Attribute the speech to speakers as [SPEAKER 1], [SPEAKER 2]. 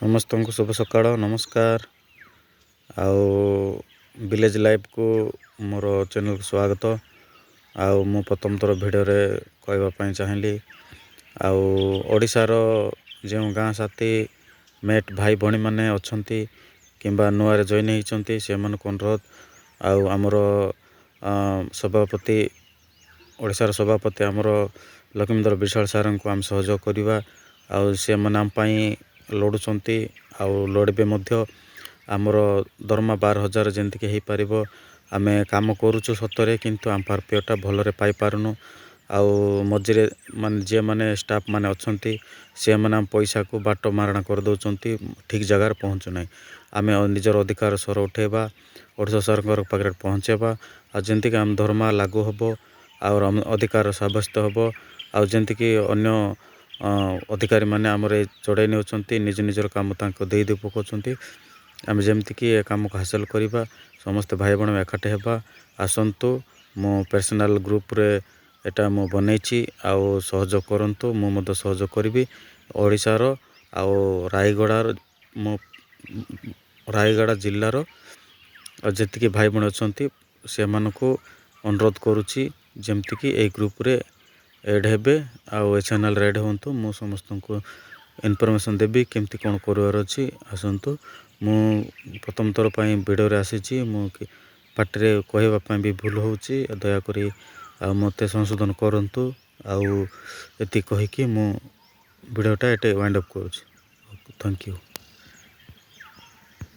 [SPEAKER 1] ସମସ୍ତଙ୍କୁ ଶୁଭ ସକାଳ, ନମସ୍କାର। ଆଉ ଭିଲେଜ୍ ଲାଇଫ୍କୁ, ମୋର ଚ୍ୟାନେଲ୍କୁ ସ୍ୱାଗତ। ଆଉ ମୁଁ ପ୍ରଥମ ଥର ଭିଡ଼ିଓରେ କହିବା ପାଇଁ ଚାହିଁଲି, ଆଉ ଓଡ଼ିଶାର ଯେଉଁ ଗାଁ ସାଥୀ ମେଟ୍ ଭାଇ ଭଉଣୀମାନେ ଅଛନ୍ତି କିମ୍ବା ନୂଆରେ ଜଏନ୍ ହେଇଛନ୍ତି, ସେମାନଙ୍କୁ ଅନୁରୋଧ। ଆଉ ଆମର ସଭାପତି, ଓଡ଼ିଶାର ସଭାପତି ଆମର ଲକ୍ଷ୍ମୀଧର ବିଶ୍ୱାଳ ସାର୍ଙ୍କୁ ଆମେ ସହଯୋଗ କରିବା। ଆଉ ସେମାନେ ଆମ ପାଇଁ ଲଢ଼ୁଛନ୍ତି ଆଉ ଲଢ଼ିବେ ମଧ୍ୟ। ଆମର ଦରମା 12,000 ଯେମିତିକି ହେଇପାରିବ। ଆମେ କାମ କରୁଛୁ ସତରେ, କିନ୍ତୁ ଆମ ପ୍ରାପ୍ୟଟା ଭଲରେ ପାଇପାରୁନୁ। ଆଉ ମଝିରେ ମାନେ ଯିଏମାନେ ଷ୍ଟାଫ୍ ମାନେ ଅଛନ୍ତି, ସେମାନେ ଆମ ପଇସାକୁ ବାଟ ମାରଣା କରିଦେଉଛନ୍ତି, ଠିକ୍ ଜାଗାରେ ପହଞ୍ଚୁନାହିଁ। ଆମେ ନିଜର ଅଧିକାର ସ୍ୱର ଉଠେଇବା, ଓଡ଼ିଶା ସରକାରଙ୍କ ପାଖରେ ପହଞ୍ଚେଇବା, ଆଉ ଯେମିତିକି ଆମ ଦରମା ଲାଗୁ ହେବ ଆଉ ଅଧିକାର ସାବ୍ୟସ୍ତ ହେବ। ଆଉ ଯେମିତିକି ଅନ୍ୟ ଅଧିକାରୀମାନେ ଆମର ଏ ଚଢ଼େଇ ନେଉଛନ୍ତି, ନିଜ ନିଜର କାମ ତାଙ୍କୁ ଦେଇ ଦେଇ ପକାଉଛନ୍ତି। ଆମେ ଯେମିତିକି ଏ କାମକୁ ହାସଲ କରିବା, ସମସ୍ତେ ଭାଇ ଭଉଣୀ ଏକାଠି ହେବା। ଆସନ୍ତୁ, ମୁଁ ପର୍ସନାଲ୍ ଗ୍ରୁପ୍ରେ ଏଇଟା ମୁଁ ବନେଇଛି, ଆଉ ସହଯୋଗ କରନ୍ତୁ, ମୁଁ ମଧ୍ୟ ସହଯୋଗ କରିବି। ଓଡ଼ିଶାର ଆଉ ରାୟଗଡ଼ାର, ମୋ ରାୟଗଡ଼ା ଜିଲ୍ଲାର ଆଉ ଯେତିକି ଭାଇ ଭଉଣୀ ଅଛନ୍ତି, ସେମାନଙ୍କୁ ଅନୁରୋଧ କରୁଛି ଯେମିତିକି ଏଇ ଗ୍ରୁପ୍ରେ ଏଡ଼୍ ହେବେ ଆଉ ଏ ଚ୍ୟାନେଲ୍ରେ ଏଡ଼୍ ହୁଅନ୍ତୁ। ମୁଁ ସମସ୍ତଙ୍କୁ ଇନଫର୍ମେସନ୍ ଦେବି କେମିତି କ'ଣ କରିବାର ଅଛି। ଆସନ୍ତୁ, ମୁଁ ପ୍ରଥମ ଥର ପାଇଁ ଭିଡ଼ିଓରେ ଆସିଛି, ମୁଁ ପାଟିରେ କହିବା ପାଇଁ ବି ଭୁଲ ହେଉଛି, ଦୟାକରି ଆଉ ମୋତେ ସଂଶୋଧନ କରନ୍ତୁ। ଆଉ ଏତିକି କହିକି ମୁଁ ଭିଡ଼ିଓଟା ଏଠି ୱାଇଣ୍ଡ ଅପ୍ କରୁଛି। Thank you.